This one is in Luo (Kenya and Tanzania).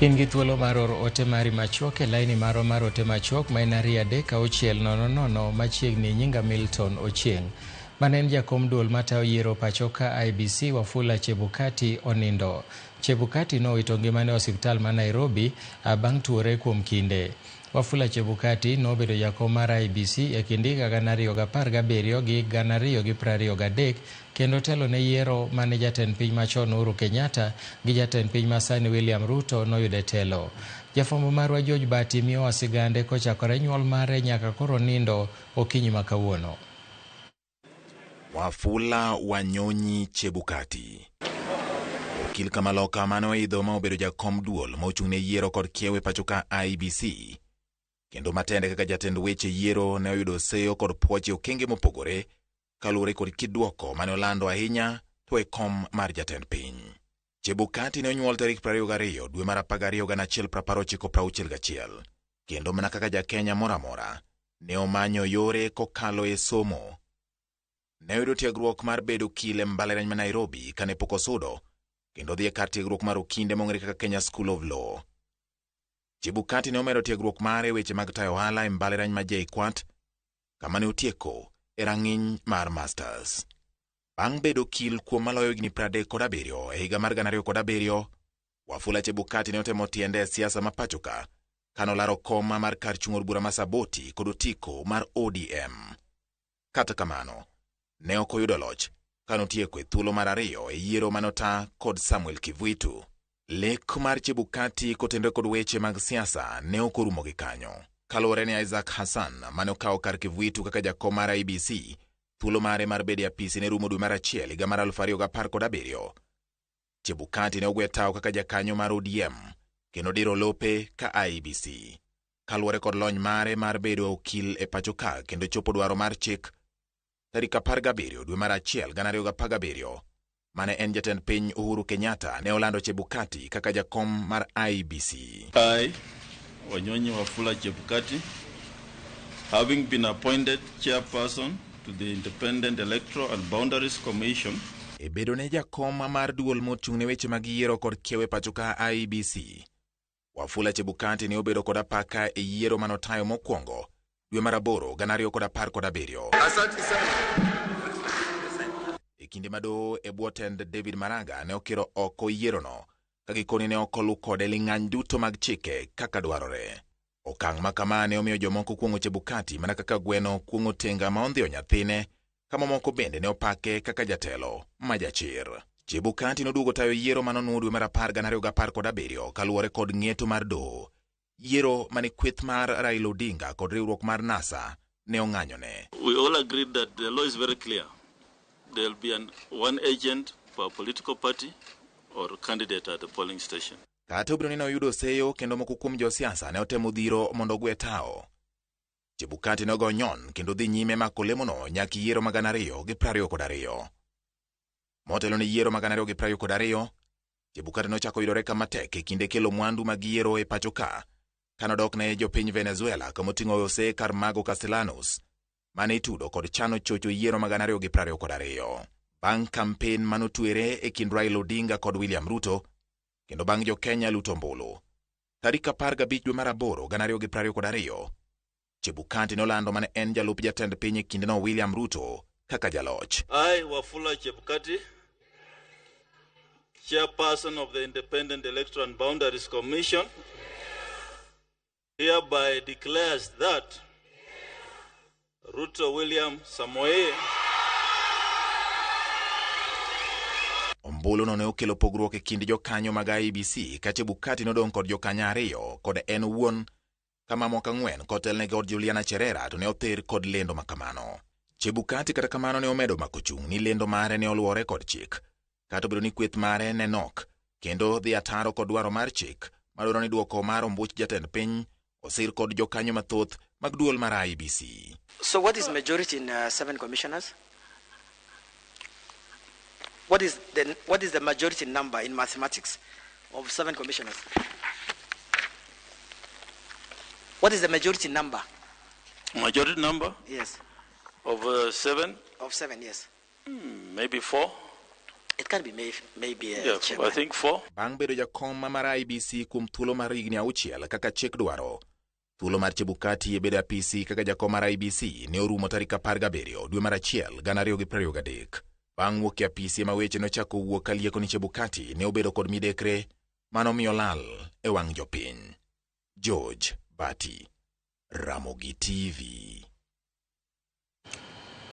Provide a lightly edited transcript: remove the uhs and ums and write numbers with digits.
In gi thuolo mar oro ote mari machuok e laini marwa mar ote machuok ma en 23600 machiegni nyinga Milton Ochieng'. Mane en jakom duol matayo yiero pacho ka IEBC Wafula Chebukati onindo. Chebukati nowito ngimane e osiptal ma Nairobi bang' tuore kuom kinde. Wafula Chebukati nobedo jakom mar IEBC e kind higa 2017 gi 2023 kendo telo ne yiero mane jatend piny machon Uhuru Kenyatta gi jatend piny masani William Ruto noyudo e telo. Jafwambo marwa George Bati miyowa sigande kochakore nyuol mare nyaka koro nindo okinyi ma kawuono. Wafula Wanyonyi Chebukati. Okil Kamaloka mane oidho ma obedo jakom duol ma ochung' ne yiero kod kiewo e pacho ka IEBC kendo matende kaka jatend weche yiero ne oyudo seyo kod puoch e okenge mopogore kaluwore kod kit dwoko mane olando ahinya to e kom mar jatend piny. Chebukati ne onyuol tarik 22 dwe mar 12 1961 kendo mana kaka ja Kenya moro amora ne omanyo yore kokalo e somo. Ne oyudo tiegruok mar bedo okil e mbalariany ma Nairobi kane pok osudo kendo odhi e kar tiegruok mar okinde mong'ere kaka Kenya School of Law. Chebukati ne omedo tiegruok mare e weche mag tayo ohala e mbalariany ma JKUAT kama ne otieko e rang'iny mar Masters. Bang' bedo okil kuom maloyo higni 37 e higa mar 2007, Wafula Chebukati ne otemo tiende e siasa ma pachoka kanolaro kom mar kar chung' od bura ma Saboti kod otiko mar ODM. Kata kamano, ne ok oyudo loch kanotieko e thuolo mar ariyo e yiero manota kod Samuel Kivuitu. Lek mar Chebukati kotenore kod weche mag siasa ne ok orumo gi kanyo. Kaluwore ni Isaac Hassan mane okawo kar Kivuitu kaka jakom mar IEBC, thuolo mare mar bedo e apisi ne rumo dwe mar achiel higa mar 2017. Chebukati ne ogwe tawo kaka jakanyo mar ODM kendo diro lope ka IEBC. Kaluwore kod lony mare mar bedo okil e pacho ka kendo chopo dwaro mar chik, tarik 17 dwe mar achiel 2017, mane en jatend piny Uhuru Kenyatta ne olando Chebukati kaka jakom mar IEBC. I, Wanyonyi Wafula Chebukati, having been appointed chairperson to the Independent Electoral and Boundaries Commission. E bedo ne jakom mar duol mochung' ne weche mag yiero kod kiewo e pacho ka IEBC, Wafula Chebukati ne obedo kod apaka e yiero manotayo mokwongo dwe mar aboro 2017. E kinde ma doho e bwo tend David Maraga ne okiro oko yierono ka gikoni ne ok oluw kode ling'any duto mag chike kaka dwarore. Okang' ma kama ne omiyo jomoko kuong'o Chebukati mana kaka gweno kuong'o tenga ma ondhiyo nyathine, ka mamoko bende ne opake kaka jatelo ma jachir. Chebukati noduogo tayo yiero manonuo dwe mar apar 2017 kaluwore kod ng'eto mar doho. Yiero mane kweth mar Raila Odinga kod riwruok mar NASA ne ong'anyone. We all agreed that the law is very clear. There will be one agent per political party or candidate at the polling station. Kata obedo ni ne oyudo seyo kendo moko kuom josiasa ne otemo dhiro mondo ogwe tawo. Chebukati ne ogo nyon kendo dhi nyime mako lemono nyaka yiero mag 2022. Motelo ne yiero mag 2022, Chebukati nochako yudore kama tek e kinde kelo mwandu mag yiero e pacho ka, kanodok ne jopiny Venezuela kamoting'o Jose Camargo Castellanos mane itudo kod chano chocho yiero mag 2022. Bang' kampen manotwere e kind Raila Odinga kod William Ruto, kendo bang' jo Kenya luto ombulu. Tarik 15 dwe mar aboro 2022, Chebukati nolando mane en jalup jatend piny e kindeno William Ruto kaka jaloch. I, Wafula Chebukati, chairperson of the Independent Electoral and Boundaries Commission, hereby declares that Ruto William Samoei Ombuluno ne okelo pogruok e kind jokanyo mag IEBC ka Chebukati nodong' kod jokanyo ariyo kod en owuon ka mamoko ang'wen kotelne kod Juliana Cherera to ne other kod lendo makamano. Chebukati kata kamano ne omedo mako chung' ni lendo mare ne oluwore kod chik, kata obedo ni kweth mare ne nok kendo dhi ataro kod dwaro mar chik madwaro ni dwoko mar ombuch jatend piny osir kod jokanyo mathoth mag duol mar IEBC. So what is majority in 7 commissioners? What is the majority number in mathematics of 7 commissioners? What is the majority number? Majority number? Yes. Of 7? Of 7, yes. Maybe 4. It can be maybe Yeah, chairman. I think 4. Bang' bedo jakom mar IEBC kuom thuolo mar higni 6 kaka chik dwaro, thuolo mar Chebukati e bedo apisi kaka jakom mar IEBC ne orumo tarik 17 dwe mar 1 2023. Bang' wuok e apisi ema weche nochako wuok kalieko ni Chebukati ne obedo kod midekre manomiyo lal e wang' jopiny. George Bati, Ramogi TV.